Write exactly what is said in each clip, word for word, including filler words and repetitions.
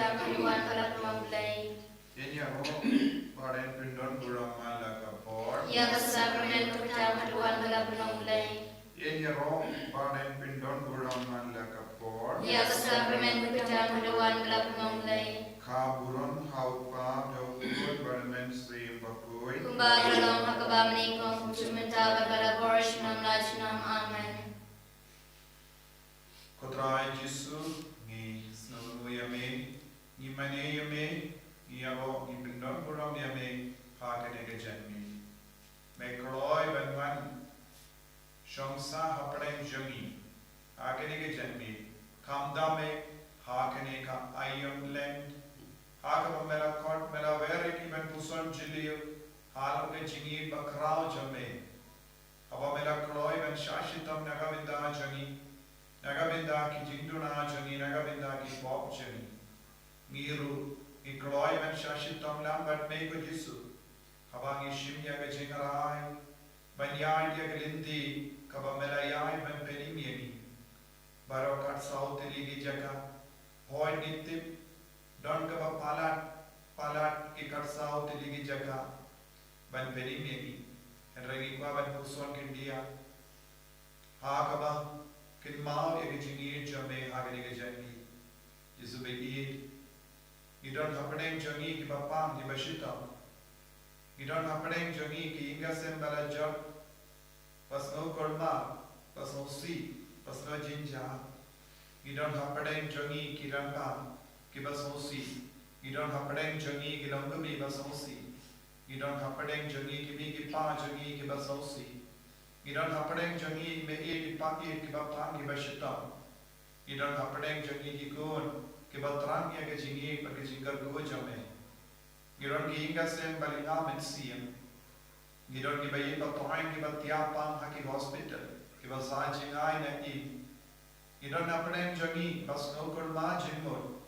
Ka duwan ka la pynlong Blei. Ïa ngi ruh ba dang pyndon burom man la ka por. Ïa ka sakramen ka pyrthei ka duwan ka la pynlong Blei. Ïa ngi ruh ba dang pyndon burom man la ka por. Ïa ka sakramen ka pyrthei ka duwan ka la pynlong Blei. Ka burom ha u Kpa, ha u Khun bad ha u Mynsiem Bakhuid. Kumba ka la long ha kaba mynnyngkong, kumjuh mynta bad barabor, junom la junom. Amen. Ko Trai Jisu, ngi sngewnguh ïa me, ngi mane ïa me, ngi ïaroh, ngi pyndon burom ïa me ha kane ka janmiet. Me kloi ban wan shong sah hapdeng jong ngi ha kane ka janmiet. Kham da me ha kane ka aïom lent, ha kaba me la khot, me la wer ïa ngi ban puson jylliew halor ka jingïeit bakhraw jong me. Haba me la kloi ban shah shitom na ka bynta jong ngi, na ka bynta ki jingduna jong ngi, na ka bynta ki pop jong ngi. Ngi ruh ngi kloi ban shah shitom lang bad me ko Jisu, haba ngi shim ïa ka jingrai ban ïaid ïa ka lynti kaba me la ïaid ban pynim ïa ngi. Baroh kat saw tylli ki jaka, hooid ngi tip, don kaba palat, palat ki kat saw tylli ki jaka ban pynim ïa ngi. Hynrei ngi kwah ban puson khyndiat ha kaba kynmaw ïa ka jingïeit jong me ha kane ka janmiet. Jisu baieit, ngi don hapdeng jong ngi kiba pang kiba shitom. Ngi don hapdeng jong ngi ki ïing ki sem ba la jot, ba sngew kulmar, ba sngew sih, ba sngew jynjar. Ngi don hapdeng jong ngi ki rangbah kiba sngewsih. Ngi don hapdeng jong ngi ki longkmie ba sngewsih. Ngi don hapdeng jong ngi ki mei ki pa jong ngi kiba sngewsih. Ngi don hapdeng jong ngi i mei i pa i kiba pang kiba shitom. Ngi don hapdeng jong ngi ki khun kiba thrang ïa ka jingïeit bad ka jingkyrkhu jong me. Ngi don ki ïing ki sem ba lyngba mynsiem. Ngi don kiba ïeit ba tohaiñ kiba thiah pang ha ki hospital, kiba sah jngai na im. Ngi don hapdeng jong ngi ba sngew kulmar jingmut,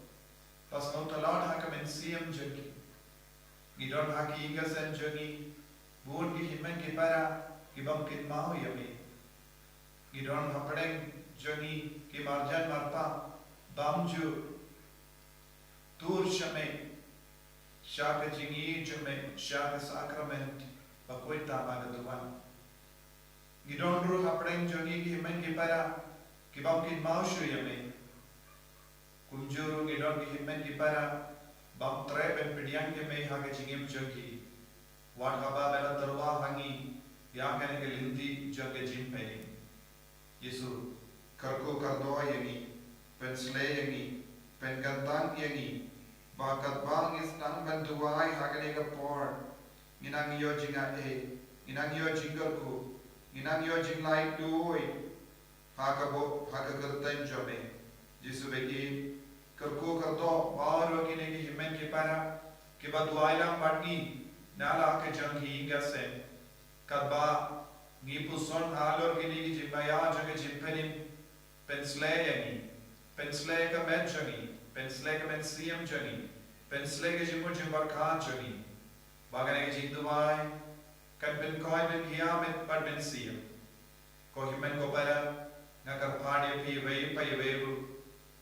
ba sngew tlot ha ka mynsiem jong ki. Ngi don ha ki ïing ki sem jong ngi bun ki hynmen ki para kibym kynmaw ïa me. Ngi don hapdeng jong ngi ki marjan marpa bym ju tur sha me, sha ka jingïeit jong me, sha ka sakrament bakhuid tang ba ka duwan. Ngi don ruh hapdeng jong ngi ki hynmen ki para kibym kynmaw shuh ïa me. Kumjuh ruh ngi don ki hynmen ki para bym treh ban pdiang ïa me ha ka jingim jong ki, wat haba me la tyrwa ha ngi ïa kane ka lynti jong ka jingpynim. Jisu, kyrkhu kyrdoh ïa ngi, pynsleh ïa ngi, pynkyntang ïa ngi, ba katba ngi sdang ban duwai ha kane ka por, ngin nang ïoh jingaiei, ngin nang ïoh jingkyrkhu, ngin nang ïoh jinglaitluid ha ka bor, ha ka kyrteng jong me. Jisu baieit, kyrkhu kyrdoh baroh kine ki hynmen ki para kiba duwai lang bad ngi na la ka jong ki ïing ki sem. Katba ngi puson halor kine ki jingmaïa jong ka jingpynim, pynsleh ïa ngi, pynsleh ka met jong ngi, pynsleh ka mynsiem jong ngi, pynsleh ka jingmut jingpyrkhat jong ngi. Ba kane ka jingduwai kan pynkoit ban hiar bad mynsiem. Ko hynmen ko para, nga kyrpad ïa phi iwei pa iwei ruh,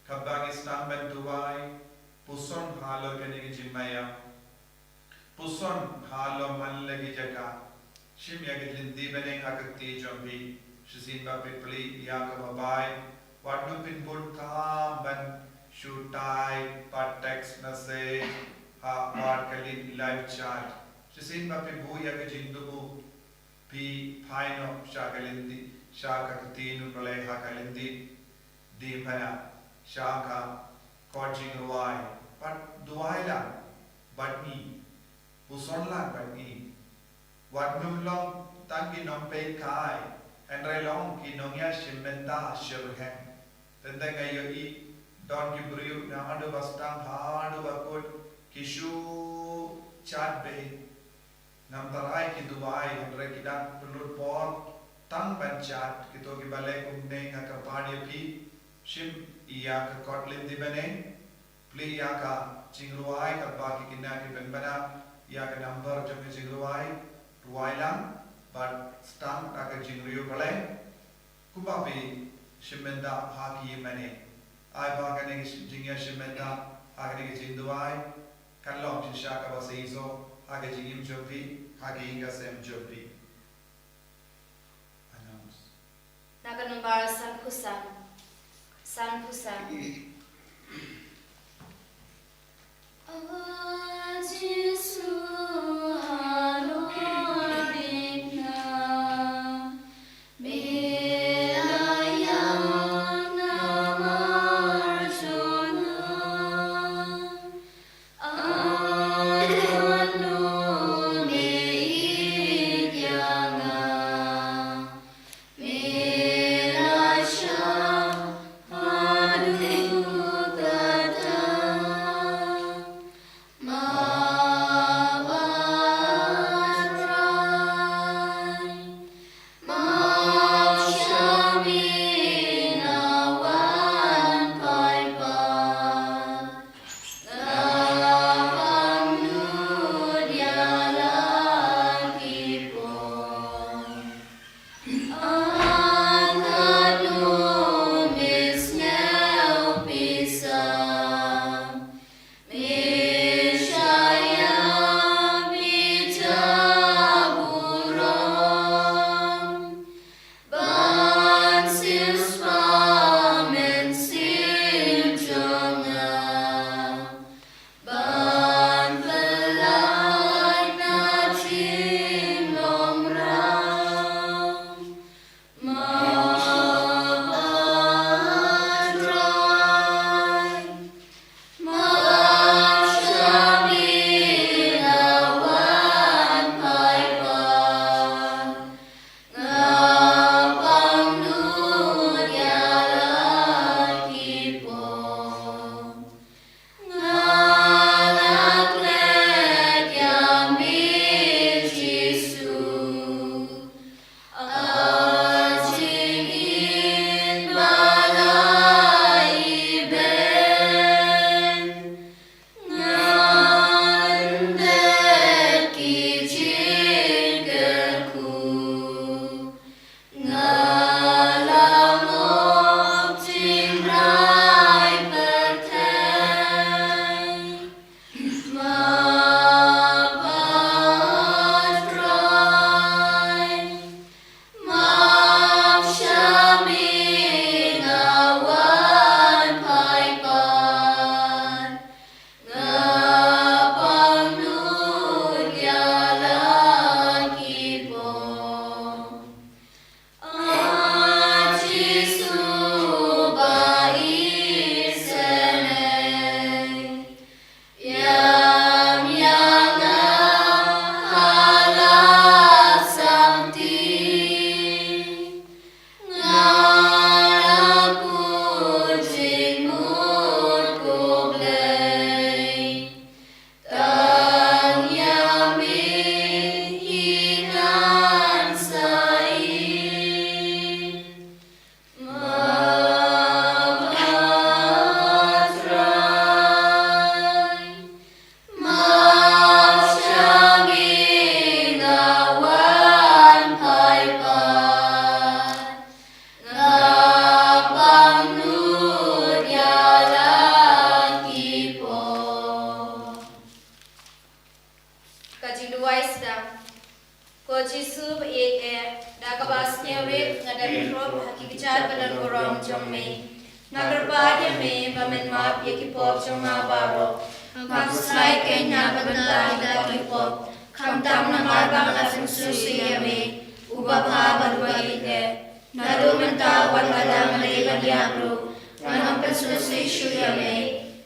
katba ngi sdang ban duwai, puson halor kane ka jingmaïa. Puson halor man la ki jaka. Shim ïa ka lynti bneng ha ka kti jong phi. Shisien ba phi plie ïa ka mobile, wat nym pynbun kam ban shu type bad text message ha, bad ka live chat. Shisien ba phi buh ïa ka jingduwai, phi phai noh sha ka lynti, sha ka kti jong U Blei ha ka lynti diengphna, sha ka kot jingrwai, bad duwai lang bad ngi, puson lang bad ngi. Wat nym long tang ki nongpeit kai, hynrei long ki nongïashim bynta shitrhem. Teng teng nga ïohi don ki briew naduh ba sdang haduh ba kut ki shu chat beit. Ngam tharai ki duwai, hynrei ki dang pynlut por tang ban chat. Kito kiba leh kumne, nga kyrpad ïa phi, shim ïa ka kot lynti bneng, plie ïa ka jingrwai katba ki khynnah ki pynbna ïa ka number jong ka jingrwai, rwai lang bad sdang da ka jingriewblei. Kumba phi shim bynta ha ki ïingmane. Ai ba kane ka jingïashim bynta ha kane ka jingduwai kan long jingshah kaba shisha ha ka jingim jong phi, ha ka ïing ka sem jong phi. Announce. Na ka nombar sanphew san. Sanphew san. Ka jingduwai sdang. Ko Jisu ba ïeit eh, da kaba sngewrit nga dang ïaroh ha ki kjat ba donburom jong me. Nga kyrpad ïa me ba men map ïa ki pop jong nga baroh. Nga khuslai keiñ na ka bynta ïa kita ki pop, khamtam namar ba nga la pynsngewsih ïa me, uba bha bad uba ïeit eh. Naduh mynta wat lada nga dei ban ïap ruh, ngan ym pynsngewsih shuh ïa me.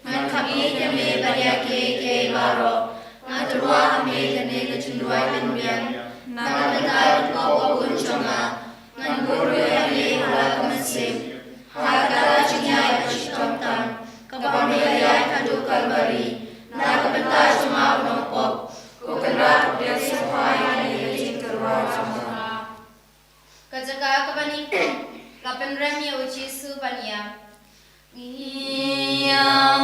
Ngan kham ïeit ïa me bad ïa kiei kiei baroh. Nga tyrwa ha me kane ka jingduwai pynbiang na ka bynta ki pop ba bun jong nga. Ngan bud ruh ïa me ha la ka mynsiem, ha kata ka jingïaid ba shitom tam kaba me la ïaid haduh Kalbari na ka bynta jong nga u nongpop. Ko Kynrad, pdiang sngewbha ïa kane ka jingtyrwa jong nga. Ka jaka kaba nyngkong, la pynrem ïa u Jisu ban ïap. Ngi ïap.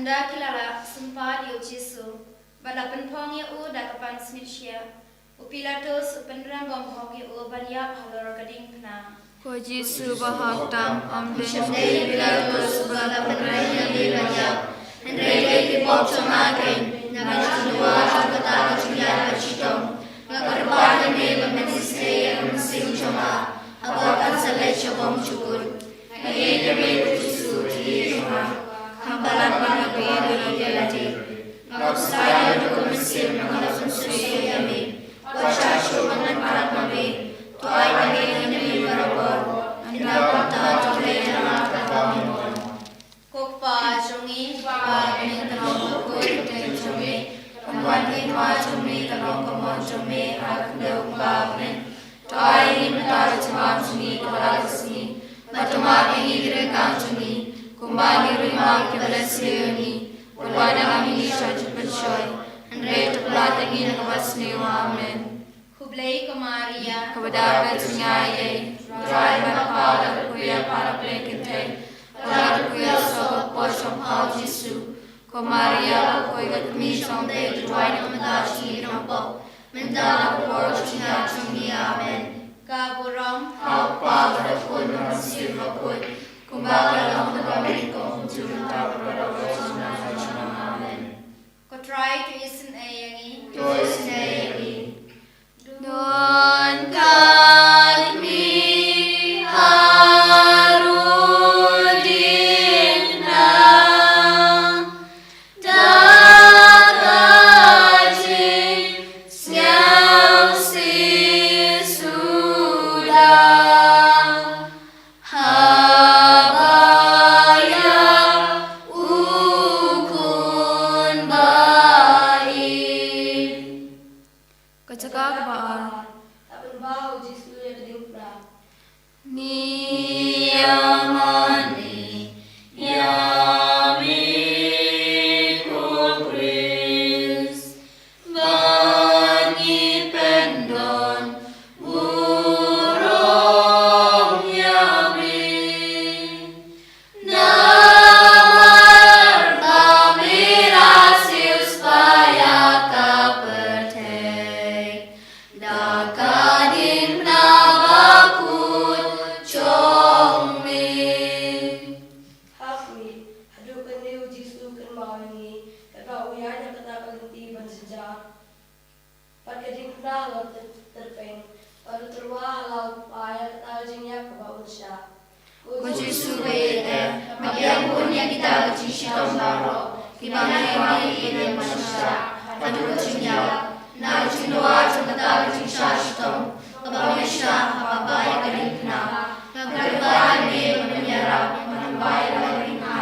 Haba ki la rah sympat ïa u Jisu bad la pynphong ïa u da ka pansngiat shiah, u Pilatus u pynrem bymhok ïa u ban ïap halor ka diengphna. Ko Jisu bahok tam, ym dei u Pilatus uba la pynrem ïa me ban ïap, hynrei dei ki pop jong nga keiñ, na ka jingduwai jong kata ka jingïap bashitom, nga kyrpad ïa me ba men isynei ïa ka mynsiem jong nga haba kan sa leit sha bymjukut. Nga ïeit ïa me ko Jisu, u Trai jong nga. Kham palat ba nga ïeit ïa lade. Nga khuslai naduh ka mynsiem, nga la pynsngewsih ïa me. Wat shah shuh ban wan palat ma me. To ai ba nga ïeit ïa me barabor, ynda kumta to leit ïa nga kaba me mon. Ko Kpa jong ngi, ba ha bneng, ka long bakhuid ka kyrteng jong me. Kan wan ka hima jong me, kan long ka mon jong me ha ka khyndew kumba ha bneng. To ai ïa ngi mynta ka jingbam jong ngi kaba la ka sngi. Bad to map ïa ngi ki ryngkang jong ngi, kumba ngi ruh ngi map ïa kiba la sniew ïa ngi. Wat lam ïa ngi sha jingpynshoi, hynrei to pynlait ïa ngi na kaba sniew. Amen. Khublei ko Maria, kaba don ka jingaiei, U Trai u don bad pha, la kyrkhu ïa pha na pdeng kynthei, bad la kyrkhu ïa u soh kaba kpoh jong pha u Jisu. Ko Maria bakhuid, ka kmie jong U Blei, to duwai ïa ngi mynta ka sngi ki nongpop, mynta bad ha ka por ka jingïap jong ngi. Amen. Ka burom ha U Kpa bad ha U Khun bad ha U Mynsiem Bakhuid, kumba ka la long ha kaba mynnyngkong, kumjuh mynta bad barabor, junom la junom. Amen. Ko Trai to isynei ïa ngi. To isynei ïa ngi. Don ka kmie ha rud diengphna, da ka jingsngewsih suda, haba ïap u khun ba-ïeit. Ka jaka kaba ar. Haba u Jisu u leit sha diengphna. Ngi ïa mane ïa me ko Khrist, ba ngi pyndon burom ïa me. Namar ba me la siewspah ïa ka pyrthei da ka diengphna bakhuid jong me. Ha khmih, haduh katne u Jisu u kynmaw ïa ngi, katba u ïaid ha kata ka lynti ban jynjar. Bad ka diengphna halor tyrpeng, bad u tyrwa ha la u kpa ïa kata ka jingïap kaba un shah. Ko Jisu ba ïeit eh, ma biang bun ïa kita ki jingshitom baroh kiba nga ïa me ïeit ban shah haduh ka jingïap. Na ka jingduwai jong kata ka jingshah shitom kaba me shah ha kaba ïa ka diengphna, nga kyrpad ïa me ban pynïarap ban ym bai ïa ka diengphna.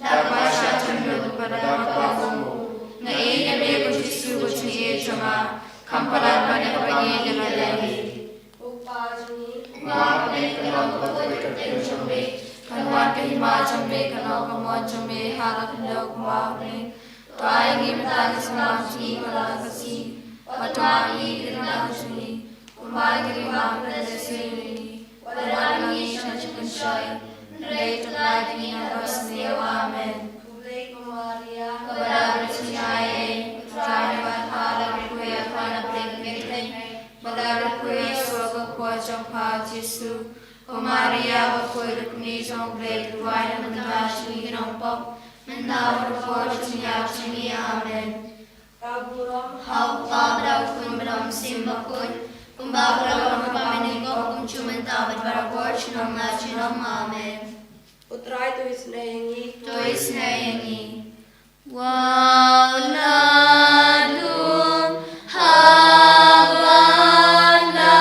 Da kaba shah jingmut bad da kaba kum, nga ïeit ïa me ko Jisu ko jingïeit jong nga. Kham palat ban ïa kaba ïeit ïa lade. Ko Kpa jong ngi, uba ha bneng, kan long bakhuid ka kyrteng jong me. Kan wan ka hima jong me, kan long ka mon jong me ha la ka khyndew kumba ha bneng. To ai ïa ngi mynta ka jingbam jong ngi kaba la ka sngi. Bad to map ïa ngi ki ryngkang jong ngi, kumba ngi ruh ngi map ïa kiba la sniew ïa ngi. Wat lam ïa ngi sha jingpynshoi, hynrei to pynlait ïa ngi na kaba sniew. Amen. Khublei ko Maria, kaba don ka jingaiei, U Trai u don bad pha, la kyrkhu ïa pha na pdeng kynthei, bad la kyrkhu ïa u soh kaba kpoh jong pha u Jisu. Ko Maria bakhuid, ka kmie jong U Blei, to duwai ïa ngi mynta sha ngi ki nongpop, mynta bad ha ka por ka jingïap jong ngi. Amen. Ka burom ha U Kpa bad ha U Khun bad ha U Mynsiem Bakhuid, kumba ka la long ha kaba mynnyngkong, kumjuh mynta bad barabor, junom la junom. Amen. U Trai to isynei ïa ngi. To isynei ïa ngi. Wat la dum haba la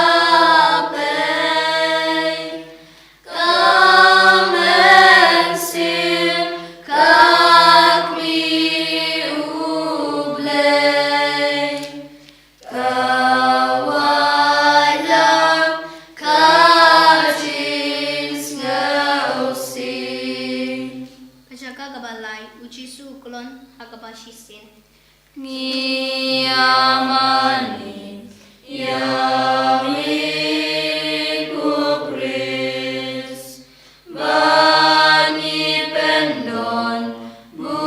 pei ka mynsiem ka kmie U Blei, ka waitlam ka jingsngewsih. Ka jaka kaba lai, u Jisu u kloi ha kaba shisien. Ngi ïa mane ïa me ko Khrist, ba ngi pyndon bu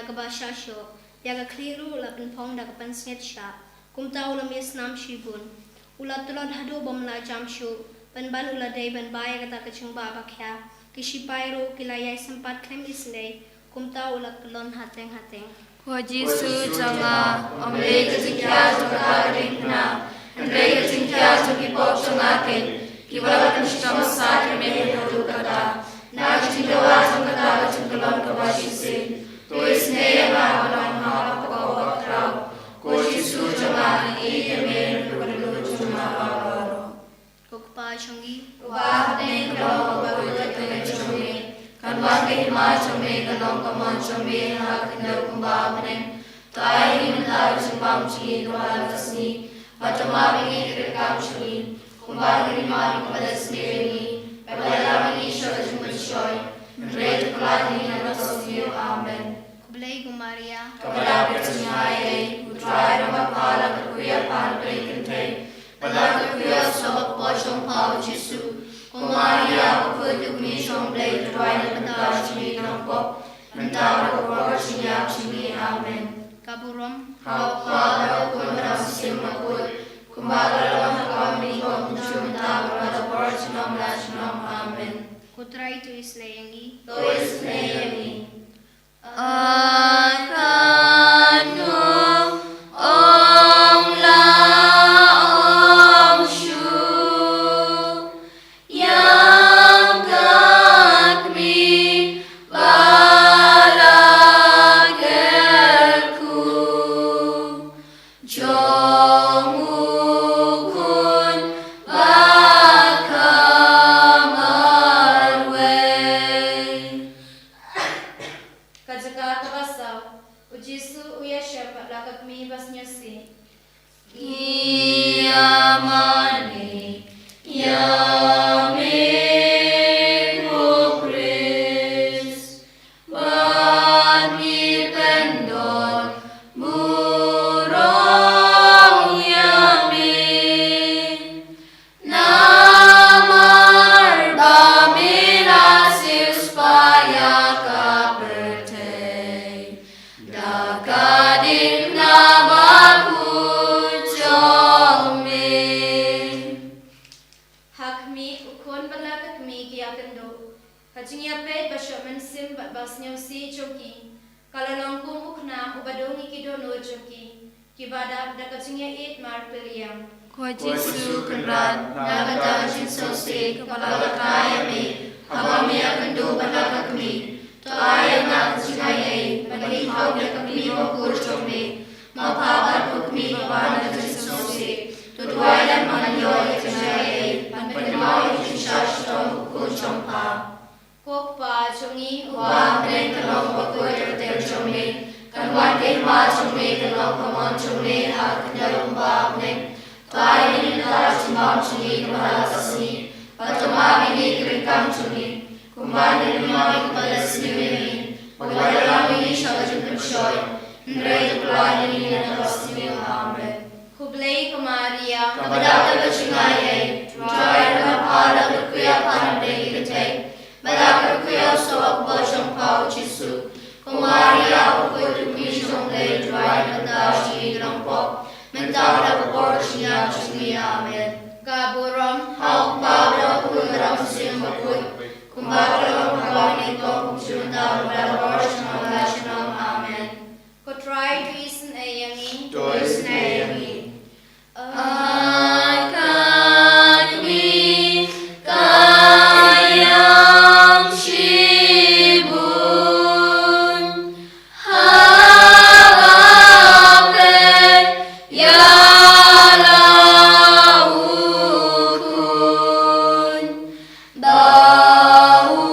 kaba shah shuh, ïa ka khlieh ruh u la pynphong da ka pansngiat shah. Kumta u la mih snam shibun. U la tlot haduh ba um lah jam shuh, pynban u la dei ban ba ïa kata ka jingbah ba khia. Ki shipai ruh ki la ïai sympat khlem isynei, kumta u la kyllon hateng hateng. Ko Jisu jong nga, ym lei ka jingkhia jong kata ka diengphna, hynrei ka jingkhia jong ki pop jong nga keiñ, kiba la kynshitom sat ïa me haduh katta. Na ka jingdawa jong kata ka jingkyllon kaba shisien, to isynei ïa nga ban long ha ka pop bakhraw. Ko Jisu jong nga, ïeit ïa me naduh ka dohnud jong nga baroh. Ko Kpa jong ngi uba ha bneng, ka long ka kyrteng jong me, kan wan ka hima jong me, kan long ka mon jong me ha ka khyndew kumba ha bneng. To ai ïa ngi mynta ka jingbam jong ngi kaba la ka sngi, bad to map ïa ngi ki riewkam jong ngi, kumba ngi map ïa kiba leh sniew ïa ngi, bad to ïalam ïa ngi sha ka jingpynshoi, hynrei to pyllait ïa ngi na ka sniew. Amen. Khublei ko Maria, kaba dap ka jingaiei, U Trai u don bad pha, la kyrkhu ïa pha na bneng ki kynthei, bad la kyrkhu ïa u sawakbor jong pha u Jisu. Ko Maria, ka khuid ka kmie jong U Blei, to duwai na ka bynta jong ngi ki nongpop, mynta bad ha ka por jingïap jong ngi. Amen. Ka burom ha U Kpa bad ha U Khun bad ha U Mynsiem Bakhuid, kumba ka la long ha kaba nyngkong, kumjuh mynta bad ha ka por junom la junom. Amen. Ko Trai to isynei ïa ngi. To isynei ïa ngi. Akan ong la ong shuh ïa ka kmie ba la kyrkhu jong U Khun ba kham marwei. Ka jaka kaba saw, U Jisu u ïashem bad la ka kmie basniewsih. Ngi ïa mane ïa me ko Khrist, bad ngi pyndon burom ïa me. Namar ba me la siewspah ïa ka pyrthei da ka diengphna bakhuid jong me. Ha khmih, U Khun bad la ka kmie ki ïakynduh. Ka jingïapeit ba shoh mynsiem bad basniewsih jong ki ka la long kum u khnam uba dung ïa ki dohnud jong ki, kiba dap da ka jingïaieit marpyrïang. Ko Jisu Kynrad, na kata ka jingsngewsih kaba la batai ïa me haba me ïakynduh bad la ka kmie, to ai ïa nga ka jingaiei ban ïoh ïa ka kmie bakhuid jong me. Ma pha bad ko kmie, ba na ka jingsngewsih, to duwai lem ba ngan ïoh ïa ka jingaiei ban pynmaw ïa ka jingshah shitom U Khun jong pha. Ko Kpa jong ngi uba ha bneng, kan long bakhuid ka kyrteng jong me, kan wan ka hima jong me, kan long ka mon jong me ha ka khyndew kumba ha bneng. To ai ïa ngi mynta ka jingbam jong ngi kaba la ka sngi, bad to map ïa ngi ki riewkam jong ngi, kumba ngi map ïa kiba leh sniew ïa ngi, bad to ïalam ïa ngi sha ka jingpynshoi, hynrei to pyllait ïa ngi na ka sniew. Amen. Khublei ko Maria, kaba dap ka jingaiei, U Trai u don bad pha, la kyrkhu ïa pha na bneng ki kynthei, bad la kyrkhu ïa u sawakbor jong pha u Jisu. Ko Maria, ka khuid ka kmie jong U Blei, to duwai na ka bynta jong ngi ki nongpop, mynta bad ha ka por jingïap jong ngi. Amen. Ka burom ha U Kpa bad ha U Khun bad ha U Mynsiem Bakhuid, kumba ka la long ha kaba nyngkong, kumjuh mynta bad ha ka por junom la junom. Amen. Ko Trai to isynei ïa ngi. To isynei ïa ngi. Akan mi ka ïam shibun haba peit ïa la U Khun ba u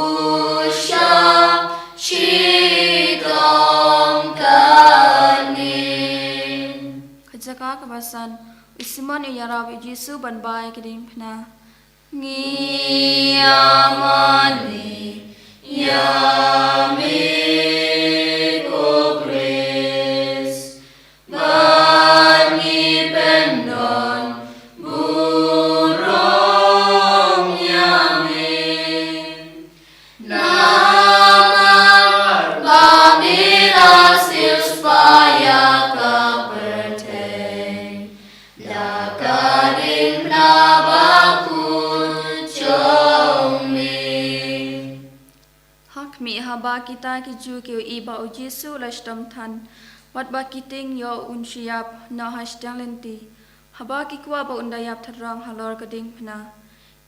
shah shitom kane. Ka jaka kaba san, u Simon u ïarap ïa u Jisu ban ba ïa ka diengphna. Ngi ïa mane ïa me ko Khrist, bad ngi pyndon burom ïa me. Namar ba me la Kita ki Jiw ki ïohi ba u Jisu u la shitom than, bad ba ki tieng ïoh un shu ïap noh ha shiteng lynti. Haba ki kwah ba un da ïap tyrrong halor ka diengphna,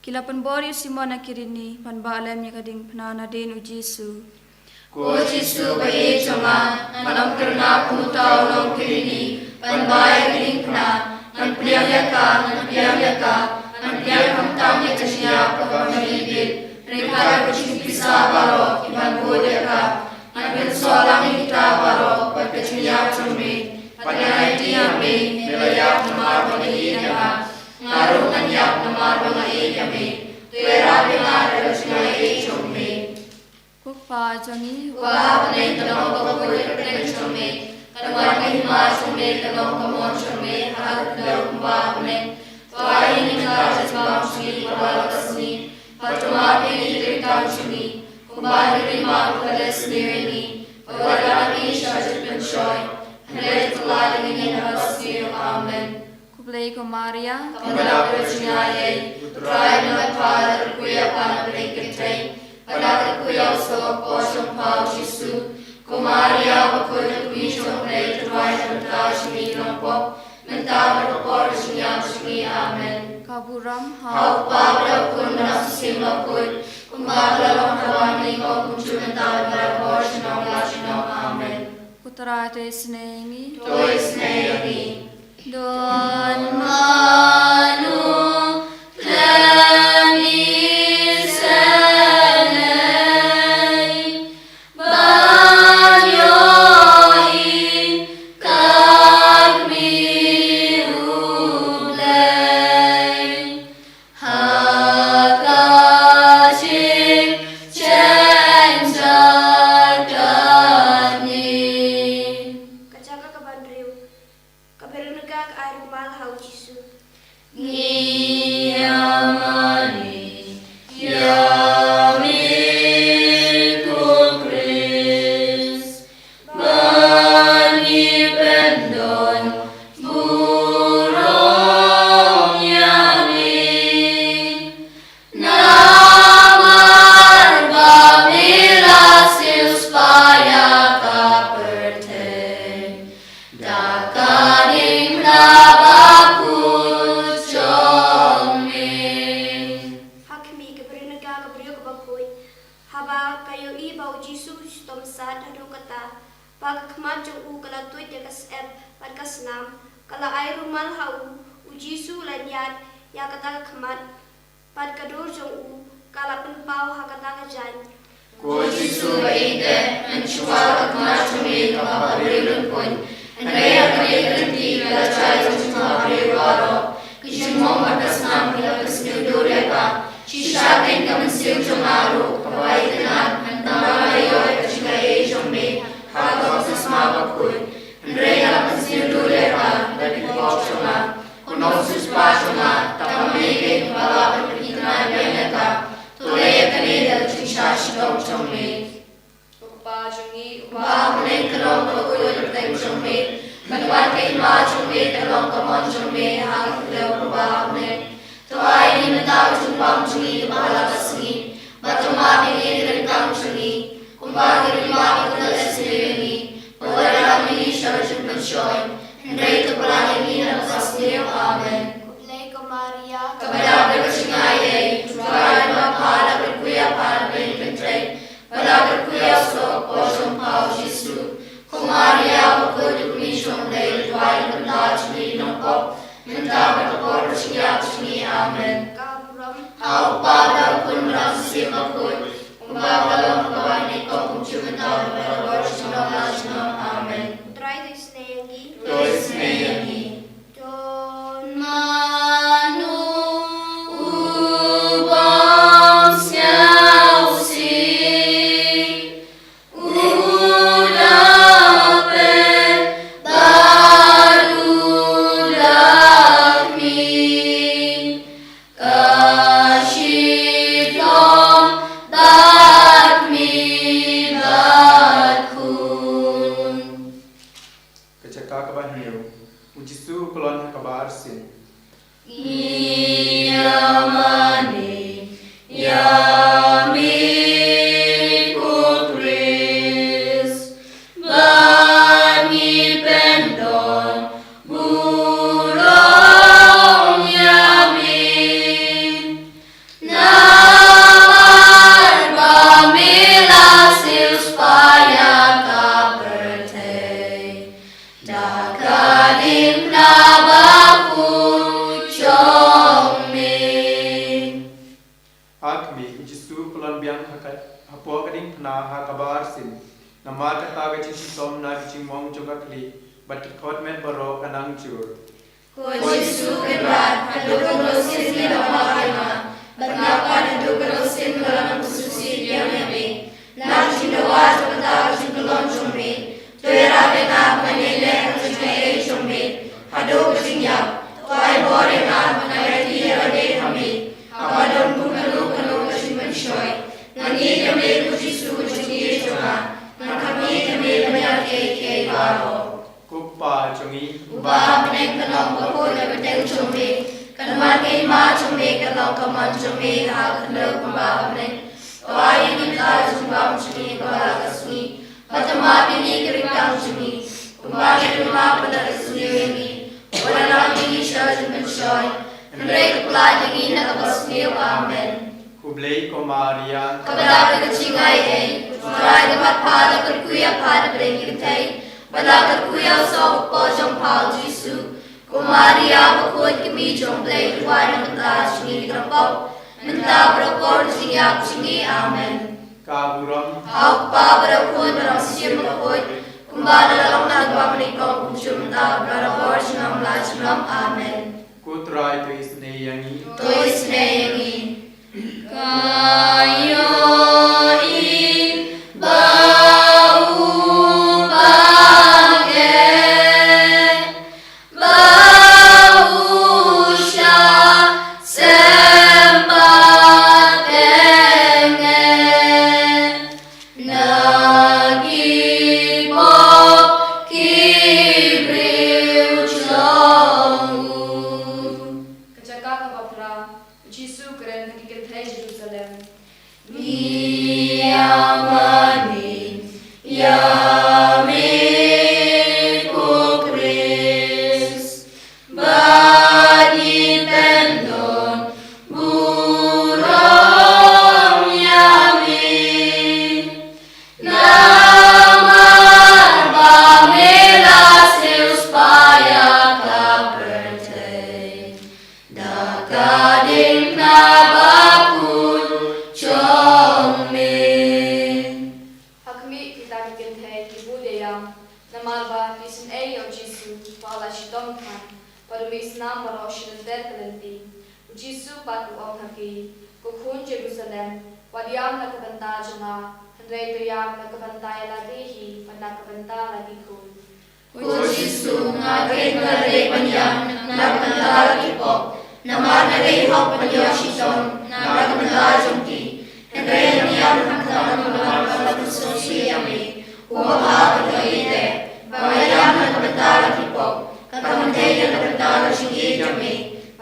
ki la pynbor ïa u Simon na Kirini ban beh lem ïa ka diengphna nadien u Jisu. Ko Jisu ba ïeit jong nga, ngan ym kyrngah kum uta u nongkyrni ban beh ïa ka diengphna. Ngan pliang ïa ka, ngan pliang ïa ka, ngan pliang khamtam ïa ka jingïap kaba mane bit. Ryngkat bad ka jingpisa baroh kiban bud ïa ka. Ngan pynsaw lang ïa kita baroh bad ka jingïap jong me. Bad ngan aiti ha me, me la ïap namar ba me ïeit ïa nga. Nga ruh ngan ïap namar ba nga ïeit ïa me. To ïarap ïa nga da ka jingaiei jong me. Ko Kpa jong ngi uba ha bneng, ka long ka bakhuid ka kyrteng jong me. Kan wan ka hima jong me, kan long ka mon jong me ha ka khyndew kumba ha bneng. To ai ïa ngi mynta ka jingbam jong ngi kaba la ka sngi. Bad to map ïa ngi ki ryngkang jong ngi kumba ngi ruh ngi map ïa kiba leh sniew ïa ngi. Wat la ngi sha ka jingpynshoi, hynrei to pyllait ïa ngi na kaba sniew. Amen. Khublei ko Maria, kaba dap ka jingaiei, U Trai u don bad pha, la kyrkhu ïa pha na pdeng kynthei, bad la kyrkhu ïa u soh ka por jong pha u Jisu. Ko Maria bakhuid, ka kmie jong U Blei, to duwai ïa ngi ki nongpop, mynta bad ha ka por ka jingïap jong ngi. Amen. Ka burom ha U Kpa bad ha U Khun bad ha U Mynsiem Bakhuid, kumba ka la long ha kaba nyngkong, kumjuh mynta bad barabor, junom la junom. Amen. U Trai to isynei ïa ngi. To isynei ïa ngi. Don mano khlem isynei ban ïohi ka kmie U Blei ha ka jingshaniah jong ngi. Ka jaka kaba hynriew. Ka Berenika ka ai rumal ha u Jisu. Ngi ïamane ïa me ko Khrist, ba ngi pyndon burom ïa me. Namar ba me la siewspah ïa ka pyrthei da ka diengphna bakhuid jong me. Ha Khmih, ka Berenika ka briew kaba khuid, haba ka ïohi ba u Jisu u shitom sat haduh katta, ba ka khmat jong u ka la tuid da ka syep bad ka snam, ka la ai rumal ha u. U Jisu u la ñiad ïa kata ka khmat, bad ka dur jong u ka la pynpaw ha kata ka jaiñ. Ko Jisu ba ïeit, mynshuwa ka khmat jong me kaba ha briew lyngkhuid, hynrei ha ka lynti ka la jia jong ka jingmut briew baroh. Ka jingmong bad ka snam ki la pynsniew dur ïa ka. Shisha kein ka mynsiem jong nga ruh kaba itynnad, mynta nga la ïoh ïa ka jingaiei jong me ha ka baptisma bakhuid. Hynrei nga la pynsniew dur ïa ka da ki pop jong nga. Ko nongsiewspah jong nga, tang ma me kein ba lah ban pynitynnad biang ïa ka. To leh ïa kane da ka jingshah shitom jong me. Ko Kpa jong ngi uba ha bneng, ka long ka bakhuid ka kyrteng jong me. Kan wan ka hima jong me, kan long ka mon jong me ha ka khyndew kumba ha bneng. To ai ïa ngi mynta ka jingbam jong ngi kaba ha la ka sngi. Bad to map ïa ngi ki ryngkang jong ngi kumba ngi ruh ngi map ïa kiba leh sniew ïa ngi. Bad wat la ngi leit sha ka jingpynshoi, hynrei to pyllait ïa ngi na kaba sniew. Amen. Khublei ko Maria, kaba dap da ka jingaiei, U Trai u don bad pha, la kyrkhu ïa pha na pdeng ki kynthei, bad la kyrkhu ïa u soh ka por jong pha u Jisu. Ko Maria bakhuid, ka kmie jong U Blei, to duwai ïa ngi bynta jong ngi ki nongpop, mynta bad ha ka por ka jingïap jong ngi. Amen. Ka burom ha U Kpa bad ha U Khun bad ha U Mynsiem Bakhuid, kumba ka la long ha kaba nyngkong, kumjuh mynta bad barabor, junom la junom. Amen. U Trai to isynei ïa ngi. To isynei ïa ngi. Don mano u bym sngewsih, u da peit bad u da khmih, ka shitom bad kmie bad khun. Ka jaka kaba hynñiew. U Jisu u kloi ha kaba arsien. Ngi ïamane ïa me ko Khrist. Shitom na ki jingmong jong ka khlieh, bad ki dkhot met baroh ka nang jur. Ko Jisu Kynrad, haduh katno sien ngi la map ïa nga, bad nga pat haduh katno sien nga la nang pynsngewsih ïa me. Na ka jingdawa jong kata ka jingkyllon jong me, to ïarap ïa nga ba ngan ïaineh ha ka jingaiei jong me haduh ka jingïap. To ai bor ïa nga ba ngan aiti ïa lade ha me haba don kum kano kano ka jingpynshoi. Ngan ïeit ïa me ko Jisu ka jingïeit jong nga. Ngan khmih ïa me ban ïa kiei kiei baroh. Ko Kpa jong ngi uba ha bneng, kan long bakhuid ka kyrteng jong me. Kan wan ka hima jong me, kan long ka mon jong me ha ka khyndew kumba ha bneng. To ai ïa ngi mynta ka jingbam jong ngi kaba la ka sngi. Bad to map ïa ngi ki ryngkang jong ngi, kumba ngi ruh ngi map ïa ki ba la kyrsniew ïa ngi. Wat lam ïa ngi sha ka jingpynshoi, hynrei to pyllait ïa ngi na kaba sniew. Amen. Khublei ko Maria, kaba dap da ka jingaiei, U Trai u don bad pha. La kyrkhu ïa pha na pdeng ki kynthei, bad la kyrkhu ïa u soh u kpoh jong pha U Jisu. Ko Maria bakhuid, ka kmie jong U Blei, to duwai na ka bynta jong ngi ki nongpop, mynta bad ha ka por ka jingïap jong ngi. Amen. Ka burom ha U Kpa bad ha U Khun bad ha U Mynsiem Bakhuid, kumba la long ha kaba nyngkong, kumjuh mynta bad ha ka por junom la junom. Amen. Ko Trai to isynei ïa ngi. To isynei ïa ngi. Ka ïohi ba u pang eh, ba u shah sympat ïa ngi na ki pop ki briew jong u. Ka jaka kaba phra. U Jisu u kren ha ki kynthei Jerusalem. Ngi ïa mane ïa me ko Khrist, bad ngi pyndon burom ïa me. Namar ba me la siew spah ïa ka pyrthei da ka diengphna bakhuid jong me. Ha khmih, kita ki kynthei ki bud ïa ïam, namar ba ki isynei ïa U Jisu ba u la shitom than, bad u mih snam baroh shi lynter ka lynti. U Jisu pat u ong ha ki, Ko khun Jerusalem, wat ïam na ka bynta jong nga, hynrei to ïam na ka bynta ïa lade hi bad na ka bynta la ki khun. Ko Jisu, nga keiñ nga la dei ban ïam na ka bynta la ki pop, namar nga dei hok ban ïoh shitom na ka bynta jong ki. Hynrei ngan ïam hangta namar ba la pynsngewsih ïa me, uba bha bad uba ïeit, ba nga ïam na ka bynta la ki pop, ka kyntiew na ka bynta ka jingïeit jong me,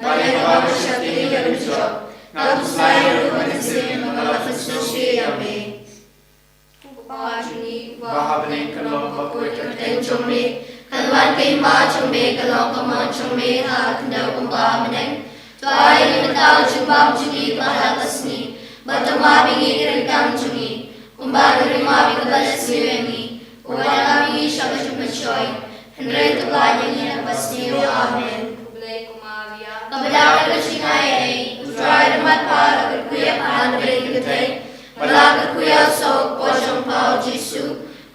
bad ïa kaba nga shakri ka dujok. Nga khuslai ruh ban ïashem ba nga la pynsngewsih ïa me. Ko Kpa jong ngi uba ha bneng, kan long bakhuid ka kyrteng jong me. Kan wan ka hima jong me, kan long ka mon jong me ha ka khyndew kumba ha bneng. To ai ïa ngi mynta ka jingbam jong ngi kaba ha ka sngi. Bad to map ïa ngi ki ryngkang jong ngi, kumba ngi ruh ngi map ïa kiba la kyrsniew ïa ngi. Wat lam ïa ngi sha ka jingpynshoi, hynrei to pyllait ïa ngi na kaba sniew. Amen. Khublei ko Maria, kaba dap da ka jingaiei, U Trai u don bad pha. La kyrkhu ïa pha na pdeng ki kynthei, bad la kyrkhu ïa u soh u kpoh jong pha U Jisu.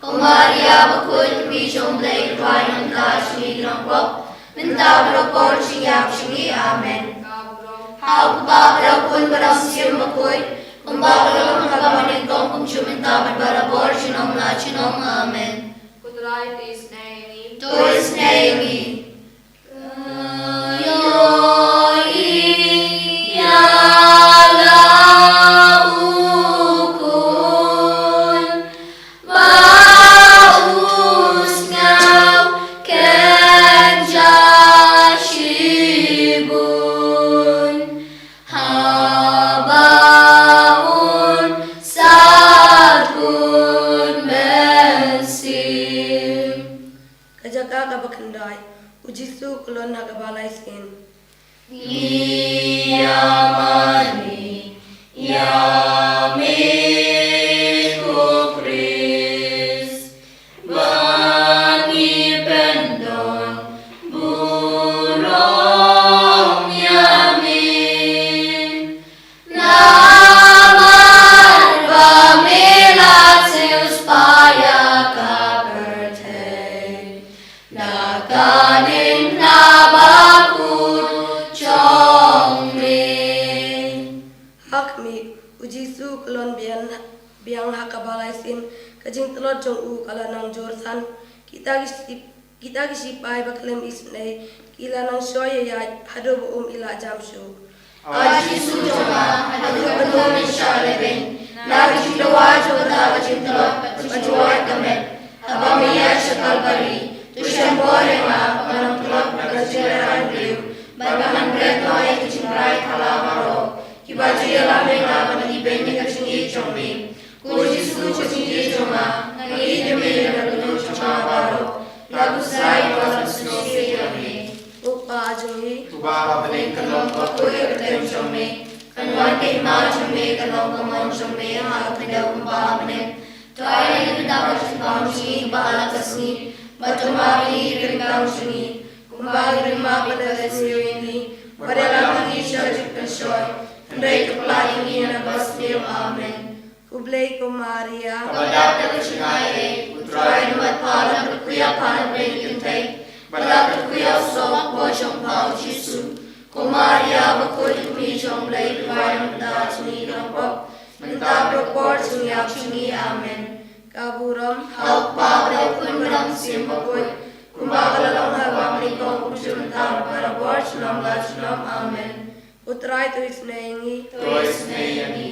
Ko Maria bakhuid, ka kmie jong U Blei, to duwai na ka bynta jong ngi ki nongpop, mynta bad ha ka por ka jingïap jong ngi. Amen. Ha U Kpa bad ha U Khun bad ha U Mynsiem Bakhuid, kumba la long ha kaba nyngkong, kumjuh mynta bad ha ka por junom la junom. Amen. Ko Trai to isynei ïa ngi. To isynei ïa ngi. Ka ïohi ïa la u khun ba u sngew kynja shibun, haba un sah khun mynsiem. Ka jaka kaba khyndai. U Jisu u kyllon ha kaba lai sien. Ngi ïa mane ïa me ko Khrist, ba ngi pyndon burom ïa me. Namar ba me la siew spah ïa ka pyrthei Ka jingtlot jong u ka la nang jur than. Kita ki shi-, kita ki shipai ba khlem isynei ki la nang shoi ïaid haduh ba um i la jam shuh. A Jisu jong nga, haduh katno men shah lehbeiñ na ka jingdawa jong kata ka jingtlot ba ju wad ka met? Haba me ïaid sha Kalbari, to shem bor ïa nga ba ngan tlot na ka jingrwai briew, bad ba ngan bret noh ïa ka jingrai khala baroh. Kiba ju ïalam ïa nga ban ibeiñ ïa ka jingïeit jong me. Ko Jisu, ko jingïeit jong nga, nga ïeit ïa me na ka dohnud jong nga baroh. Nga khuslai ba nga la pynsngewsih ïa me. Ko Pa jong ngi uba ha bneng, kan long ba khuid ka kyrteng jong me. Kan wan ka hima jong me, kan long ka mon jong me ha ka khyndew kumba ha bneng. To ai ïa ngi mynta ka jingbam jong ngi kaba ha la ka sngi. Bad to map ïa ngi ki ryngkang jong ngi kumba ngi ruh ngi map ïa ki ba la sniew ïa ngi. Wat ïalam ïa ngi sha ka jingpynshoi, hynrei to pynlah ïa ngi na kaba sniew. Amen. Khublei ko Maria, kaba dap da ka jingaiei, U Trai u don bad pha, la kyrkhu ïa pha na pdeng ki kynthei, bad la kyrkhu ïa u soh ba kpoh jong pha U Jisu. Ko Maria bakhuid, ka kmie jong U Blei, to duwai na ka bynta jong ngi ki nongpop, mynta bad ha ka por jingïap jong ngi. Amen. Ka burom ha U Kpa bad ha U Khun bad ha U Mynsiem Bakhuid, kumba ka la long ha kaba nyngkong, kumjuh mynta bad ha ka por junom la junom. Amen. U Trai to isynei ïa ngi. To isynei ïa ngi.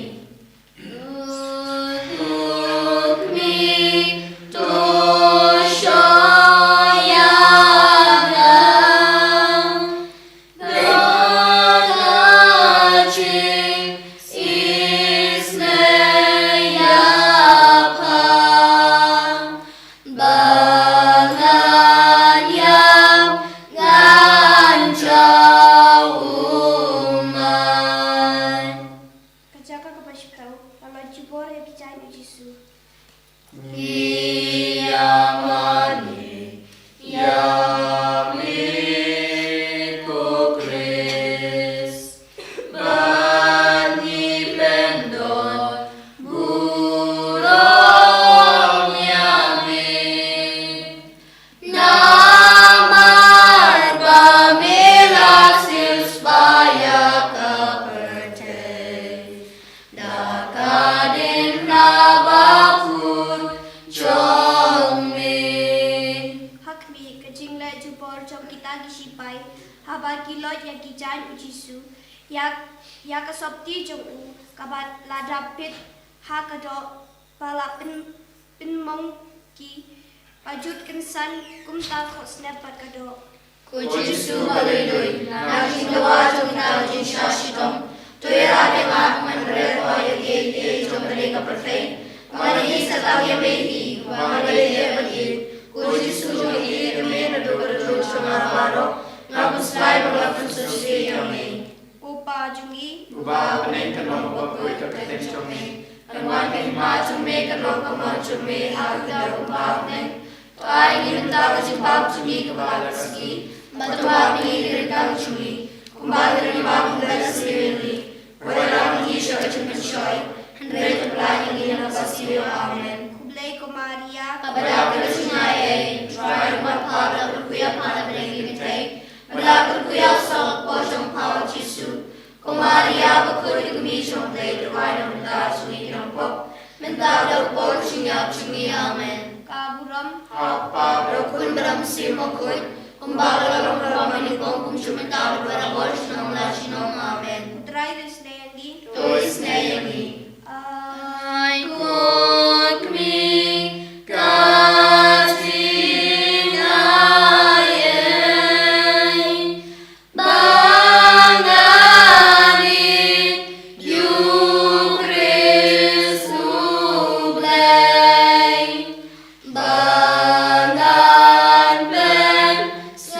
Ka jaka kaba shiphew, la leit jubor ïa ki jaiñ U Jisu. Ngi ïa mane ïa me ko Khrist, bad ngi pyndon burom ïa me. Namar ba me la siewspah ïa ka pyrthei da ka diengphna bakhuid jong me. Ha khmih, ka jingleh jubor jong kita ki shipai haba ki loit ïa ki jaiñ U Jisu, ïa, ïa ka sopti jong u kaba la dap pit ha ka doh, ba la pyn, pynmong ki, ba jut kynsan kumta khohsnep bad ka doh. Ko Jisu ba luidui, na ka jingdawa jong kata ka jingshah shitom, to ïarap ïa nga ba ngan bret noh ïa kiei kiei jong kane ka pyrthei, ba ngan ïohi satia ïa me hi, ba ngan leh ïa me hi. Ko Jisu, nga ïeit ïa me naduh ka dohnud jong nga baroh, nga khuslai ba nga la pynsngewsih ïa me. Ko Pa jong ngi uba ha bneng, kan long bakhuid ka kyrteng jong me. Kan wan ka hima jong me, kan long ka mon jong me ha ka khyndew kumba ha bneng. To ai ïa ngi mynta ka jingbam jong ngi kaba ha la ka sngi. Bad to map ïa ngi ki ryngkang jong ngi kumba ngi ruh ngi map ïa ki ba la sniew ïa ngi. Wat ïalam ïa ngi sha ka jingpynshoi, hynrei to pynlah ïa ngi na kaba sniew. Amen. Khublei ko Maria, kaba dap da ka jingaiei, U Trai u don bad pha, la kyrkhu ïa pha na pdeng ki kynthei, bad la kyrkhu ïa u soh ba kpoh jong pha U Jisu. Ko Maria bakhuid, ka kmie jong U Blei, to duwai na ka bynta jong ngi ki nongpop, mynta bad ha ka por jingïap jong ngi. Amen. Ka burom ha U Kpa bad ha U Khun bad ha U Mynsiem Bakhuid, kumba ka la long ha kaba nyngkong, kumjuh mynta bad ha ka por junom la junom. Amen. U Trai to isynei ïa ngi. To isynei ïa ngi. Ai ko kmie ka jingaiei, ba ngan ïeit ïa U Khrist U Blei, ba ngan pynsngew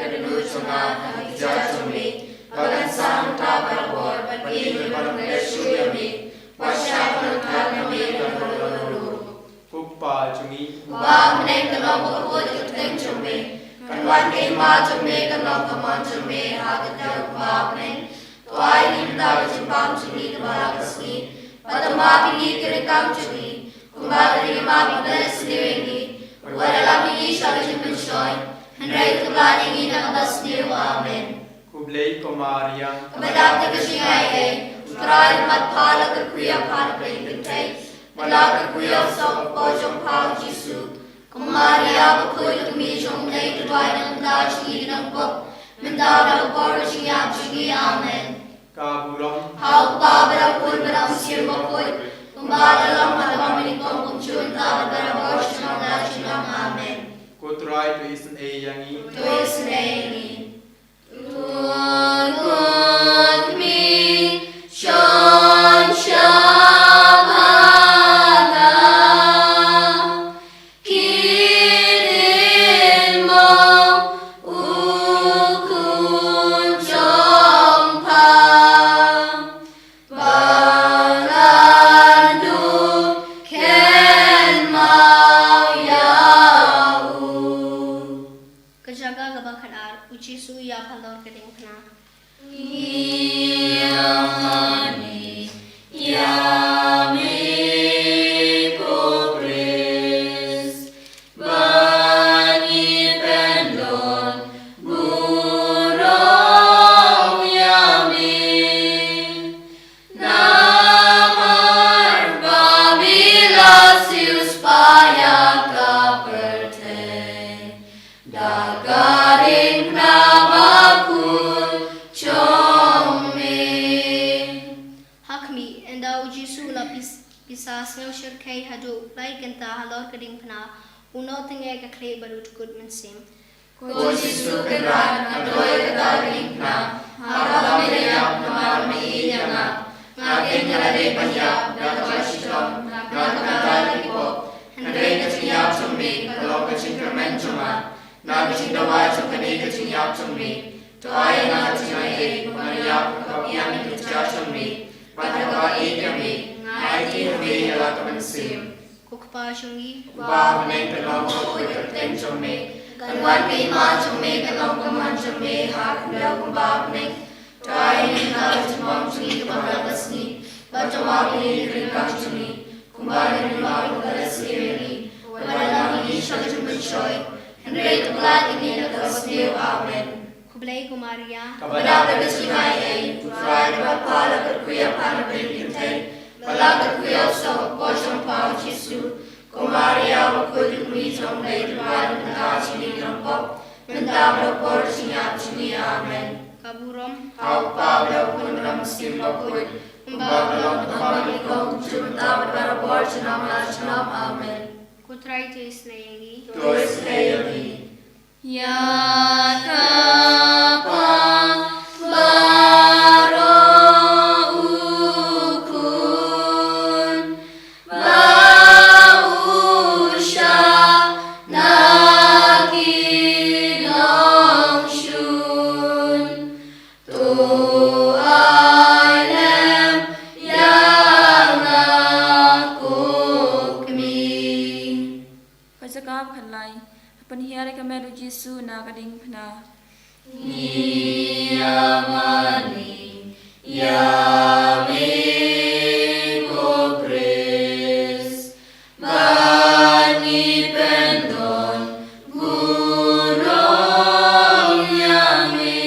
ka dohnud jong nga ha ka jingïaid jong me, ba kan sah hangta barabor ban ïeng ban ïeng shuh ïa me, wat shah ban khlad na me na ka dohnud ruh. Ko Kpa jong ngi, uba ha bneng, kan long bakhuid ka kyrteng jong me, kan wan ka hima jong me, kan long ka mon jong me ha ka tyrwa kumba ha bneng. To ai ngi mynta ka jingbam jong ngi kaba la ka sngi, bad to map ïa ngi ki ryngkang jong ngi, kumba ka ri ma ba la sniew ïa ngi, bad wat ïalam ïa ngi sha ka jingpynshoi, hynrei to pynlait ïa ngi na kaba sniew. Amen. Khublei ko Maria, kaba dap da ka jingaiei, U Trai u don bad pha, la kyrkhu ïa pha ha bneng ki kynthei, bad la kyrkhu ïa u soh u kpoh jong pha u Jisu. Ko Maria bakhuid, ka kmie jong U Blei, to duwai ïa ngi ki nongpop, mynta bad ha ka por ka jingïap jong ngi. Amen. Ka burom ha U Kpa bad ha U Khun bad ha U Mynsiem Bakhuid, kumba la long ha kaba nyngkong, kumjuh, mynta bad barabor, junom la junom. Amen. Ko Trai to isynei ïa ngi. To isynei ïa ngi. Ka jaka kaba khatar, U Jisu u ïap halor ka diengphna. Ngi ïa mane ïa me ko Khrist, ba ngi pyndon burom ïa me. Namar ba me la siewspah ïa ka pyrthei da ka diengphna bakhuid jong me. Ha khmih, ynda u Jisu u la pis-, pisa sngew shyrkhei haduh lai kynta halor ka diengphna, u nongtyngai ka khlieh bad u dkut mynsiem. Ko Jisu Kynrad, nga duwai ïa kata ka diengphna, ha kaba me la ïap, namar ba me ïeit ïa nga. Nga keiñ nga la dei ban ïap da kaba shitom na ka bynta ki pop. Hynrei ka jingïap jong me ka long ka jingkyrmen jong nga. Na ka jingdawa jong kane ka jingïap jong me, to ai ïa nga ka jingaiei ba ngan ïap ha kaba biang ïa ka jingïap jong me, bad ha kaba ïeit ïa me, nga aiti ha me ïa la ka mynsiem. Ko Kpa jong ngi, uba ha bneng, kan long bakhuid ka kyrteng jong me, kan wan ka hima jong me, kan long ka mon jong me ha khyndew kumba ha bneng. To ai ngi mynta ka jingbam jong ngi kaba ha la ka sngi, bad to map ïa ngi ki ryngkang jong ngi, kumba ka ri ma ba la sniew ïa ngi, bad wat ïalam ïa ngi sha ka jingpynshoi, hynrei to pynlait ïa ngi na kaba sniew. Amen. Khublei ko Maria, kaba dap da ka jingaiei, U Trai u don bad pha, la kyrkhu ïa pha ha bneng ki kynthei, bad la kyrkhu ïa u soh u kpoh jong pha u Jisu. Ko Maria bakhuid, ka kmie jong U Blei, to duwai ïa ngi ki nongpop, mynta bad ha ka por ka jingïap jong ngi. Amen. Ka burom ha U Kpa bad ha U Khun bad ha U Mynsiem Bakhuid, kumba ka long ha kaba nyngkong, kumjuh, mynta bad barabor, junom la junom. Amen. Ko Trai to isynei ïa ngi. To isynei ïa ngi. Ïa ka Kpa baroh, U Khun ba u shah na ki nongshun, to ai lem ïa nga ko kmie. Ka jaka ba khatlai, pynhiar ïa ka met U Jisu na ka diengphna. Ngi ïa mane ïa me ko Khrist, ba ngi pyndon burom ïa me.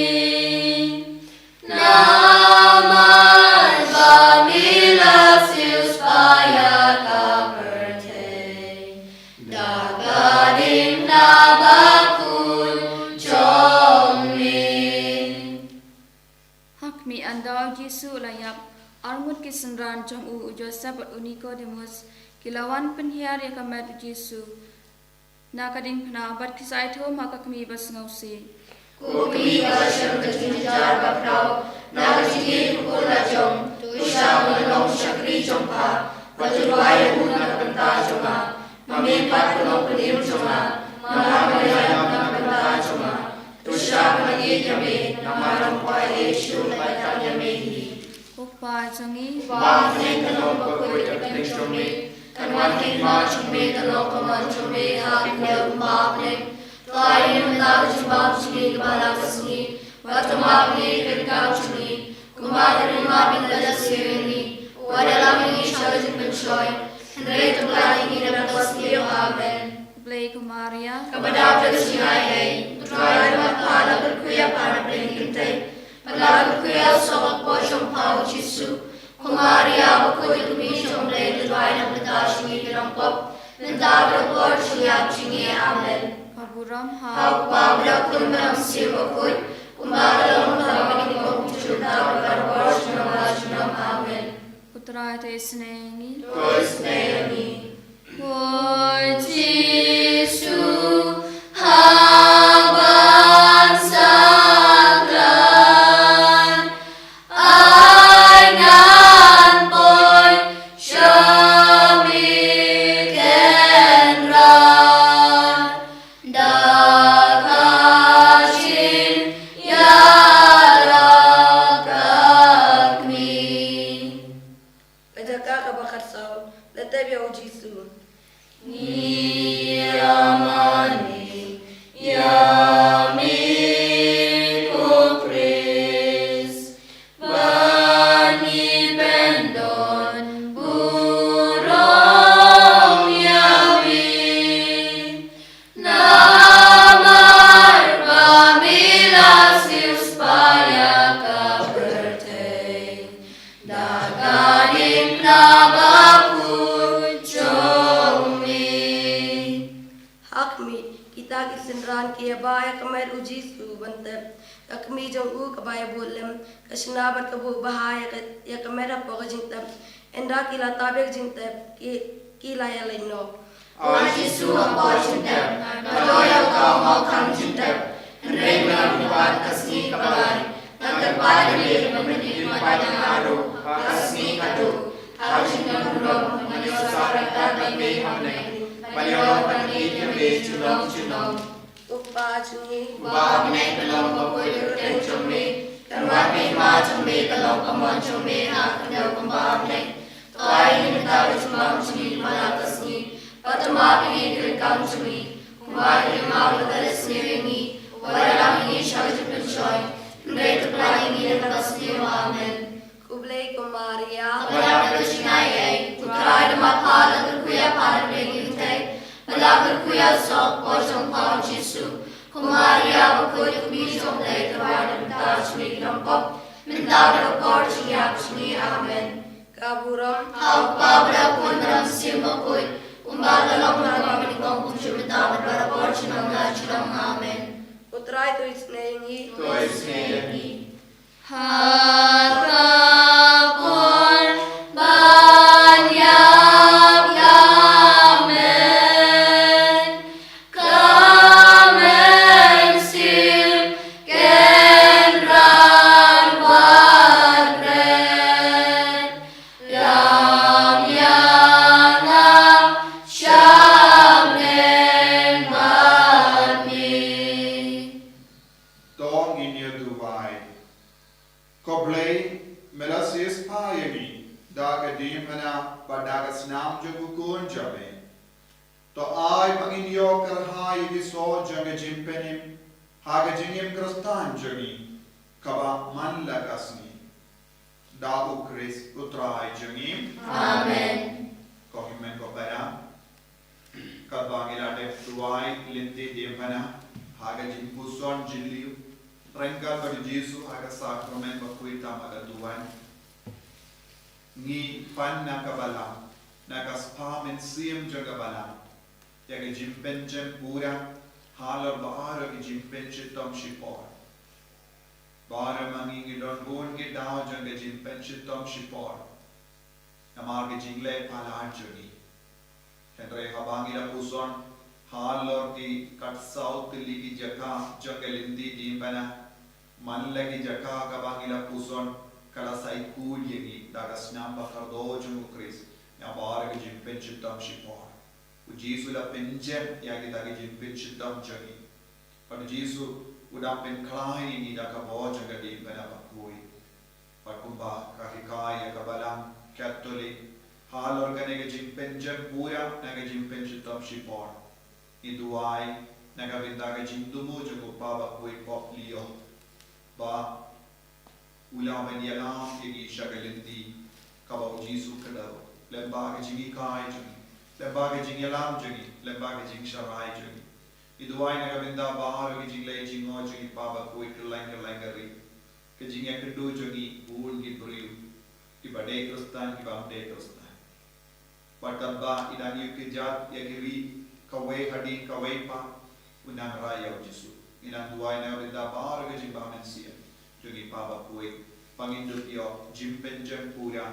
Namar ba me la siewspah ïa ka pyrthei da ka diengphna bakhuid jong me. Ha khmih, ynda u Jisu u la ïap, arngut ki synran jong u, u Joseph bad u Nikodemus, Ki la wan pynhiar ïa ka met u Jisu na ka diengphna bad ki sa ïathuh ha ka kmie ba sngewsih. Ko kmie kaba shem ka jingjynjar ba khraw na ka jingïeit khuid la jong, to shah ban long shakri jong pha, bad to duwai ïa u na ka bynta jong nga. Ma me pat ka longpynim jong nga, namar ma me la ïap na ka bynta jong nga. To shah ban ïeit ïa me, namar ym kwah ïa shuh ban tang ïa me hi. Ko Kpa jong ngi, ba ha bneng ka long bakhuid ka kyrteng jong me. Kan wan ka hima jong me, kan long ka mon jong me ha ka khyndew kumba ha bneng. To ai ïa ngi mynta ka jingbam jong ngi kaba la ka sngi. Bad to map ïa ngi ka ryngkat jong ngi, kumba ngi ruh ngi map ïa ki ba la sniew ïa ngi. Wat ïalam ïa ngi sha ka jingpynshoi, hynrei to pyllait ïa ngi na ka sniew. Amen. Khublei ko Maria, kaba dap da ka jingai ei, U Trai u don bad pha. La kyrkhu ïa pha na pdeng ki kynthei, bad la kyrkhu ïa u soh ka kpoh jong pha u Jisu. Ko Maria bakhuid, ka kmie jong U Blei, to duwai na ka bynta jong ngi ki nongpop, mynta bad ha ka por jong ka ïap jong ngi. Amen. Ka burom ha U Kpa, bad ha U Khun bad ha U Mynsiem Bakhuid, kumba ka long ha kaba nyngkong, kumjuh mynta bad ha ka por jong ka ïap jong ka. Amen. U Trai to isynei ïa ngi. To isynei ïa ngi. Ko Jisu, ha ban sakhlad, ai ngan poi sha me kynrad, da ka jingïarap ka kmie. Ka jaka kaba khatsaw, la tep ïa u Jisu. Ngi ïa mane ïa me ko Khrist, ba ngi pyndon burom ïa me. Namar ba me la siewspah ïa ka pyrthei da ka diengphna bakhuid jong me. Ha khmih, kita ki synran ki ïa bah ïa ka met u Jisu ban tep. Ka kmie jong u kaba ïa bud lem, ka shna bad ka buh bha ïa ka, ïa ka met hapoh ka jingtep. Ynda ki la tap ïa ka jingtep, ki, ki la ïa leit noh. O Jisu, hapoh jingtep, nga duh ïa u khaw mawkhang jingtep. Hynrei nga ïa mih pat ka sngi kaba lai. Nga kyrpad ïa me ban pyni pat ïa nga ruh ha ka sngi kaba duh. Ha ka jingdon burom ngan ïohsngew ryngkat bad me ha bneng, ban ïoh ban ïeit ïa me junom junom. Ko Kpa jong ngi, uba ha bneng, kan long bakhuid ka kyrteng jong me, kan wan ka hima jong me, kan long ka mon jong me ha ka khyndew kumba ha bneng. To ai ïa ngi mynta ka jingbam jong ngi kaba la ka sngi, bad to map ïa ngi ki ryngkat jong ngi, kumba ngi map ïa kiba la sniew ïa ngi. Wat ïalam ïa ngi sha ka jingpynshoi, hynrei to pyllait ïa ngi na ka sniew. Amen. Khublei ko Maria, kaba dap da ka jingai ei, U Trai u don bad pha. La kyrkhu ïa pha na pdeng ki kynthei, bad la kyrkhu ïa u soh ka kpoh jong pha u Jisu. Ko Maria bakhuid, ka kmie jong U Blei, to duwai na ka bynta jong ngi ki nongpop, mynta bad ha ka por jong ka ïap jong ngi. Amen. Ka burom ha U Kpa bad ha U Khun bad ha U Mynsiem Bakhuid, kumba ka long ha kaba nyngkong, kumjuh mynta bad ha ka por junom la junom. Amen. U Trai to isynei ïa ngi. To isynei ïa ngi. Ha ka por ban ïap ïa ka met, ka mynsiem kynrad bad bret, lam ïa nga sha bneng bad me. To ngin ïa duwai. Ko Blei, me la siewspah ïa ngi da ka diengphna bad da ka snam jong u Khun jong me. To ai ba ngin ïoh kyrhai ïa ki soh jong ka jingpynim ha ka jingim Khristan jong ngi kaba man la ka sngi. Da u Khrist u Trai jong ngi. Amen. Ko hynmen ko para, katba ngi la dep duwai lynti diengphna ha ka jingpuson jylliew ryngkat bad u Jisu ha ka sakramen bakhuid tam ha ka duwan, ngi pan na ka Balang, na ka spah mynsiem jong ka Balang, ïa ka jingpynjem pura halor baroh ki jingpynshitom shipor. Baroh ma ngi ngi don bun ki daw jong ka jingpynshitom shipor namar ka jingleh palat jong ngi. Hynrei haba ngi la puson halor ki katsaw tylli ki jaka jong ka lynti diengphna, man la ki jaka kaba ngi la puson ka la saikut ïa ngi da ka snam ba kordor jong u Khrist, namar ka jingpynshitom shipor. U Jisu u la pynjem ïa kita ki jingpynshitom jong ngi. Bad u Jisu u dang pynkhlaiñ ïa ngi da ka bor jong ka diengphna bakhuid. Bad kumba ka hikai ïa ka Balang Katholik halor kane ka jingpynjem pura na ka jingpynshitom shipor, ngi duwai na ka bynta ka jingthmu jong u Papa bakhuid Pope Leo, ba u lah ban ïalam ïa ngi sha ka lynti kaba u Jisu u kdew, lyngba ka jinghikai jong ngi, lyngba ka jingïalam jong ngi, lyngba ka jingsharai jong ngi. Ngi duwai na ka bynta baroh ki jingleh jingngeit jong ngi Papa bakhuid, kylleng kylleng ka ri, ka jingïakynduh jong ngi bun ki briew, kiba dei Khristan, kiba ym dei Khristan. Bad katba i dang ïakynjat ïa ki ri kawei hadien kawei pat, u nang rai ïa u Jisu. Ngi nang duwai na ka bynta baroh ka jingbymynsiem jong ngi Papa bakhuid, ba ngin dup ïoh jingpynjem pura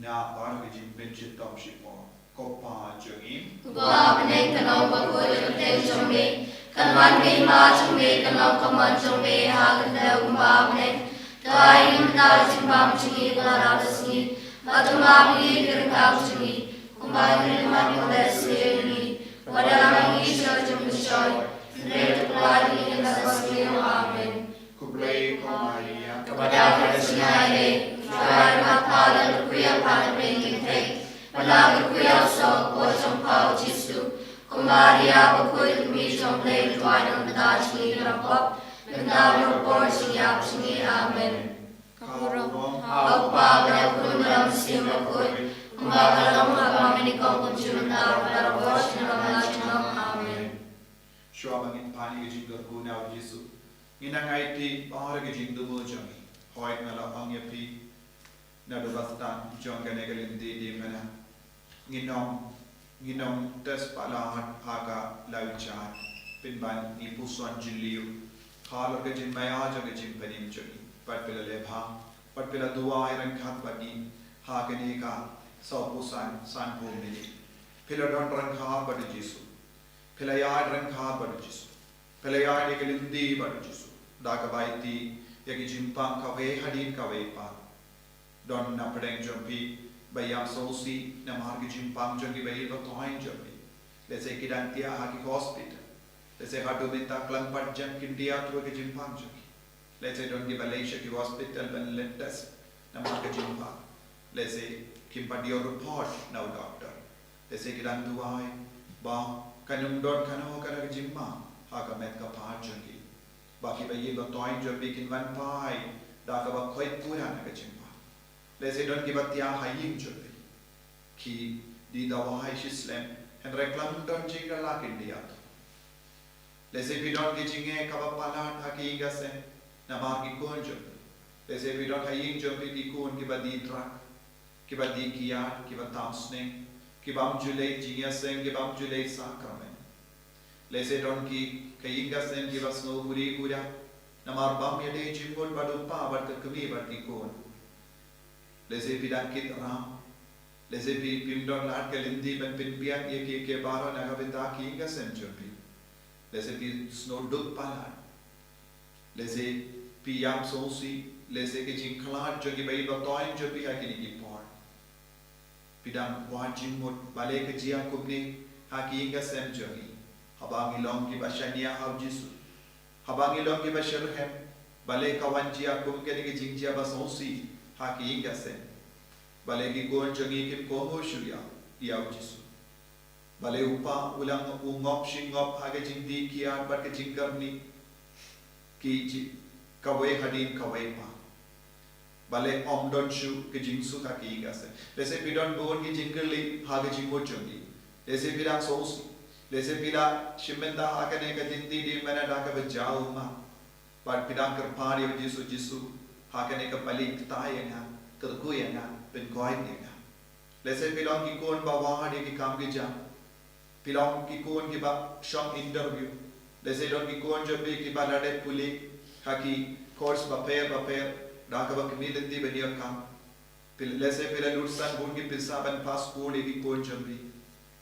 na baroh ka jingpynshitom shipor. Ko Pa jong ngi, uba ha bneng, ka nongkynmaw jong me, kan wan ka hima jong me, ka nongkynmaw jong me ha ka khyndew kumba ha bneng. To ai ngin mynta ka jingbam jong ngi kaba ar ar sien, bad to map ïa ngi ki ryngkang jong ngi, kumba ngi map ïa kiba leh sniew ïa ngi. Wat ïalam ïa ngi sha ka jingpynshoi, hynrei to pynlait ïa ngi na ka snam. Amen. Khublei ko Maria, kaba don ka jingïaid, U Trai u don bad pha, to kyrkhu ïa pha na pdeng ki kynthei, bad to kyrkhu ïa u soh ka por jong pha U Jisu. Ko Maria bakhuid, ka Kmie jong U Blei, to duwai ïa ngi bynta jong ngi kiba pop, mynta bad ha ka por jingïap jong ngi. Amen. Ka burom ha U Kpa bad ha U Khun bad ha U Mynsiem Bakhuid, kumba ka la long ha kaba nyngkong, kumjuh mynta, bad ha ka por jong ngi baroh. Amen. Shuwa ba ngin pan ïa ka jingkyrkhu na U Jisu, ngin nang aiti baroh ki jingthmu jong ngi. Hooid, nga la ong ïa phi, naduh ba sdang jong kane ka lynti diengphna, ngin ym, ngin ym test palat ha ka law jait, pynban ngi puson jylliew halor ka jingmaïa jong ka jingpynim jong ngi. Bad phi la leh bha, bad phi la duwai ryngkat bad ngi ha kane ka sawphew san, sanphew minit. Phi la don ryngkat bad U Jisu. Phi la ïaid ryngkat bad U Jisu. Phi la ïaid ïa ka lynti bad U Jisu, da kaba aiti ïa ki jingpang kawei hadien kawei pat. Don na pdeng jong phi ba ïam sngewsih namar ki jingpang jong ki ba-ïeit ba-toiñ jong phi. Lehse ki dang thiah ha ki hospital. Lehse haduh mynta khlem pat jan khyndiat ruh ki jingpang jong ki. Lehse don kiba leit sha ki hospital ban leit test namar ka jingpang. Lehse kim pat ïoh report na u doktor. Lehse ki dang duwai ba kan ym don kano kano ka jingma ha ka met ka phad jong ki, ba ki ba-ïeit ba-toiñ jong phi kin wan phai da kaba khoit pura na ka jingpang. Lehse don kiba thiah ha ïing jong phi, ki die dawai shislem, hynrei khlem don jingkylla khyndiat. Lehse phi don ki jingeh kaba palat ha ki ïing ki sem namar ki khun jong phi. Lehse phi don ha ïing jong phi ki khun kiba die drug, kiba die kiad, kiba tam sneng, kiba ym ju leit jingïaseng, kiba ym ju leit sakramen. Lehse don ki ha ïing ki sem kiba sngew huri hura namar bym ïadei jingmut bad u kpa bad ka kmie bad ki khun. Lehse phi dang kit ram. Lehse phi, phim don lad ka lynti ban pynbiang ïa kiei kiei baroh na ka bynta ki ïing ki sem jong phi. Lehse phi sngew duk palat. Lehse phi ïam sngewsih, lehse ka jingkhlad jong ki ba-ïeit ba-toiñ jong phi ha kine ki por. Phi dang wad jingmut, balei ka jia kumne ha ki ïing ki sem jong ngi? Haba ngi long kiba shaniah ha U Jisu, haba ngi long kiba shitrhem, balei ka wan jia kum kane ka jingjia basngewsih ha ki ïing ki sem? Balei ki khun jong ngi kim kohnguh shuh ïa, ïa U Jisu? Balei u kpa u la ngop, u ngop shi ngop ha ka jingdie kiad bad ka jingkyrni, ki ji-, kawei hadien kawei pat? Balei ym don shuh ka jingsuk ha ki ïing ki sem? Lehse phi don bun ki jingkylli ha ka jingmut jong phi. Lehse phi dang sngewsih. Lehse phi la shim bynta ha kane ka lynti diengphna da kaba jaw ma. Bad phi dang kyrpad ïa U Jisu, Jisu, ha kane ka pali kata ïa nga, kyrkhu ïa nga, pynkoit ïa nga. Lehse phi long ki khun ba wad ïa ki kam ki jam. Phi long ki khun kiba shong interview. Lehse don ki khun jong phi kiba la dep pule ha ki course bapher bapher da kaba kmie lynti ban ïoh kam. Phi, lehse phi la lut san bun ki pisa ban pass school ïa ki khun jong phi.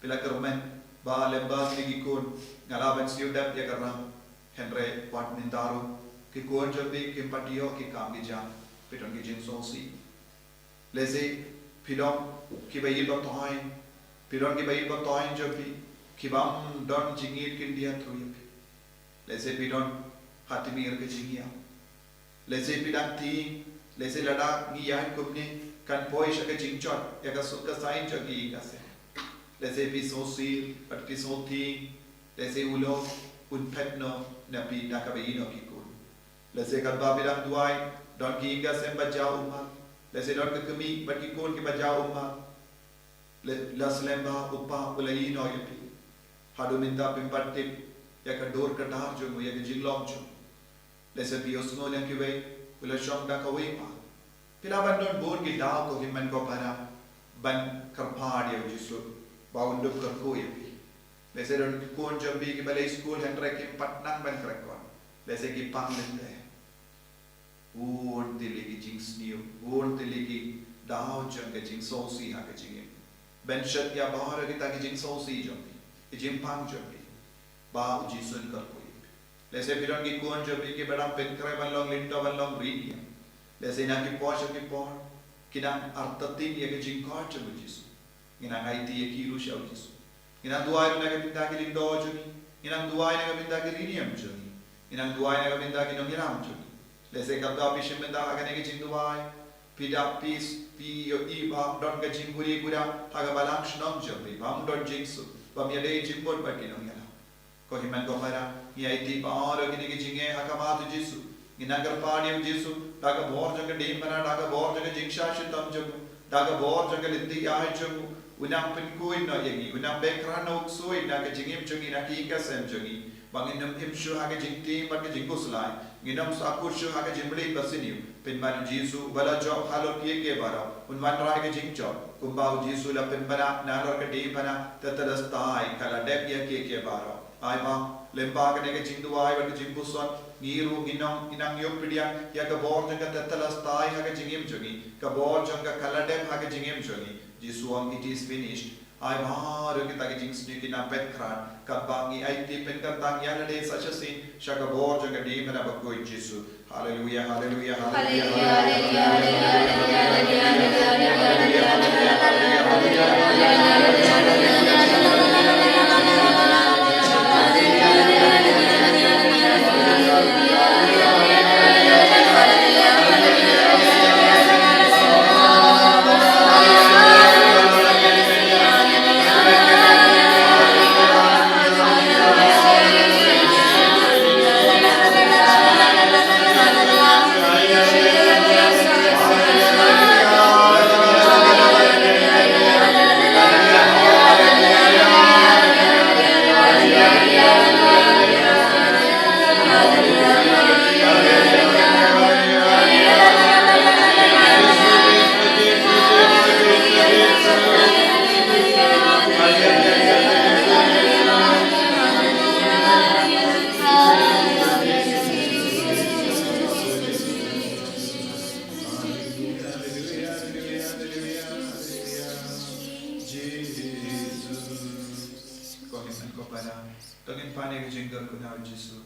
Phi la kyrmen ba lem bad ki khun nga lah ban siew dep ïa ka rang. Hynrei wat mynta ruh ki khun jong phi kim pat ïoh ki kam ki jam. Phi don ki jingsngewsih. Lehse phi don kiba ïeit ba toiñ. Phi don kiba ïeit ba toiñ jong phi, kibym don jingïeit khyndiat ruh ïa phi. Lehse phi don ha tmier ka jingïap. Lehse phi dang tieng, lehse lada ngi ïaid kumne kan poi sha ka jingjot ïa ka suk ka saiñ jong ngi ka sem. Lehse phi sngewsih bad phi sngewtieng, lehse u lok un phet noh na phi da kaba ïehnoh ki khun. Lehse katba phi dang duwai don ki ïing ka sem ba jaw u mar. Lehse don ka kmie bad ki khun kiba jaw u mar. La slem ba u pa u la ïehnoh ïa phi. Haduh mynta phim pat tip ïa ka dur ka dar jong u, ïa ka jinglong jong u. Lehse phi ïohsngew na kiwei u la shong da kawei pat. Phi lah ban don bun ki daw ko hynmen ko para ban kyrpad ïa u Jisu ba un dup kyrkhu ïa phi. Lehse don ki khun jong phi kiba leit skul hynrei kim pat nang ban kren kot. Lehse ki pang lynter. Bun tylli ki jingsniew, bun tylli ki daw jong ka jingsngewsih ha ka jingim. Ban shet ïa baroh kita ki jingsngewsih jong phi, ki jingpang jong phi, ba u Jisu un kyrkhu ïa phi. Lehse phi don ki khun jong phi kiba dang pynkhreh ban long lynti, ban long riewniam. Lehse na ki por sha ki por ki dang artatien ïa ka jingkhot jong u Jisu. Ngi nang aiti ïa ki ruh sha u Jisu. Ngi nang duwai ruh na ka bynta ki lyngdoh jong ngi. Ngi nang duwai na ka bynta ki riewniam jong ngi. Ngi nang duwai na ka bynta ki nongïalam jong ngi. Lehse katba phi shim bynta ha kane ka jingduwai, phi da phi, phi ïohi ba don ka jingkhuslai khuslai ha ka balang shnong jong phi, bym don jingsuk, bym ïadei jingmut bad ki nongïalam. Ko hynmen ko para, ngi aiti baroh kine ki jingeh ha khmat u Jisu. Ngi nang kyrpad ïa u Jisu da ka bor jong ka diengphna, da ka bor jong ka jingshah shitom jong u, da ka bor jong ka lynti ïaid jong u, un nang pynkhuid noh ïa ngi, un nang bakhraw noh u ksuid na ka jingim jong ngi, na ka ïing ka sem jong ngi. Ba ngin ym im shuh ha ka jingtieng bad ka jingkhuslai, ngin ym sahkut shuh ha ka jingpynlong basniew. Pynban u Jisu uba la jop halor kiei kiei baroh, un wanrah ïa ka jingjop. Kumba u Jisu u la pynbna nalor ka diengphna, te te la stai ka la dep ïa kiei kiei baroh. Ai ba lem bad kane ka jingduwai bad ka jingpuson, ngi ruh ngin nang, ngin nang ïoh pdiang ïa ka bor jong ka te te la stai ha ka jingim jong ngi, ka bor jong ka ka la dep ha ka jingim jong ngi. Jisu ong, "It is finished." Ai baroh kita ki jingsniew ki nang phet khrat katba ngi aiti pynkyntang ïa lade sa shisien sha ka bor jong ka diengphna bakhuid Jisu. Haleluia, haleluia, haleluia, haleluia, haleluia. Ko hynmen ko para, to ngin pan ïa ka jingkyrkhu na u Jisu.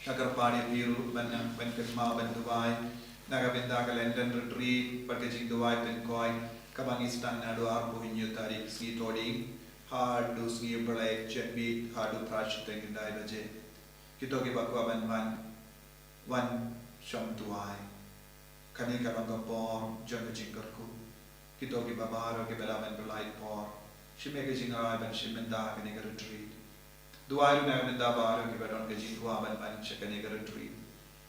Nga kyrpad ïa phi ruh ban nang ban kynmaw ban duwai na ka bynta ka Lenten Retreat bad ka jingduwai pynkoit kaba ngi sdang naduh arphew hynñiew tarik sngi Thohdieng haduh sngi Blei, janmiet haduh phra shiteng khyndai baje. Kito kiba kwah ban wan, wan shong duwai. Kane ka long ka por jong ka jingkyrkhu. Kito kiba baroh kiba lah ban pynlait por, shim ïa ka jingrai ban shim bynta ha kane ka retreat. Duwai ruh na ka bynta baroh kiba don ka jingkwah ban wan sha kane ka retreat.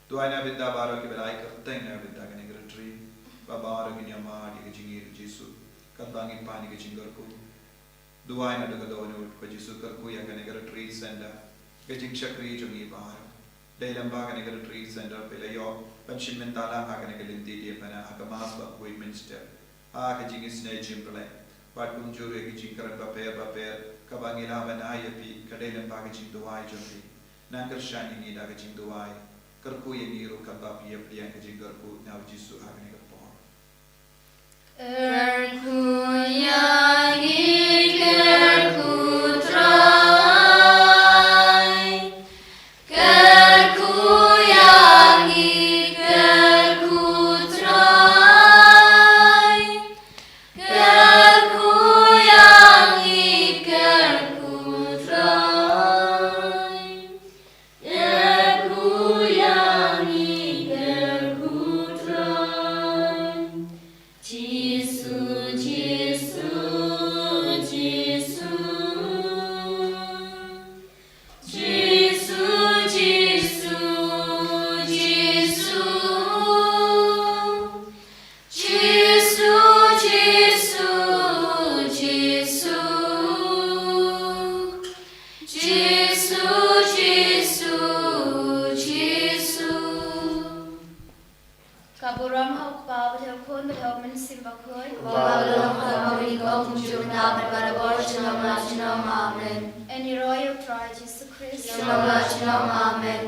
Duwai na ka bynta baroh kiba la ai kyrteng na ka bynta kane ka retreat, ba baroh kin ïamad ïa ka jingïeit u Jisu katba ngi pan ïa ka jingkyrkhu. Duwai naduh ka dohnud, ko Jisu kyrkhu ïa kane ka retreat center, ka jingshakri jong ngi baroh. Dei lem bad kane ka retreat center phi la ïoh ban shim bynta lang ha kane ka lynti diengphna, ha ka Mass bakhuid mynstep, ha ka jingisynei jong U Blei, bad kumjuh ruh ïa ki jingkren bapher bapher kaba ngi lah ban ai ïa phi, ka dei lem bad ka jingduwai jong phi. Nang kyrshan ïa ngi da ka jingduwai. Kyrkhu ïa ngi ruh katba phi ïa pdiang ka jingkyrkhu na u Jisu ha kane ka por. Kyrkhu ïa ngi, kyrkhu Trai. Kyrkhu ïa ngi, kyrkhu Trai. Kyrkhu ïa ngi, kyrkhu Trai. Kyrkhu ïa ngi, kyrkhu Trai. Jisu, Jisu, Jisu. Jisu, Jisu, Jisu. Jisu, Jisu, Jisu. Jisu, Jisu, Jisu. Ka burom ha u Kpa bad ha u Khun bad ha u Mynsiem Bakhuid. Uba ka long, uba ka long, kumjuh mynta bad barabor, junom la junom. Amen. Ngi roi ïa u Trai Jisu Khrist. Junom la junom. Amen.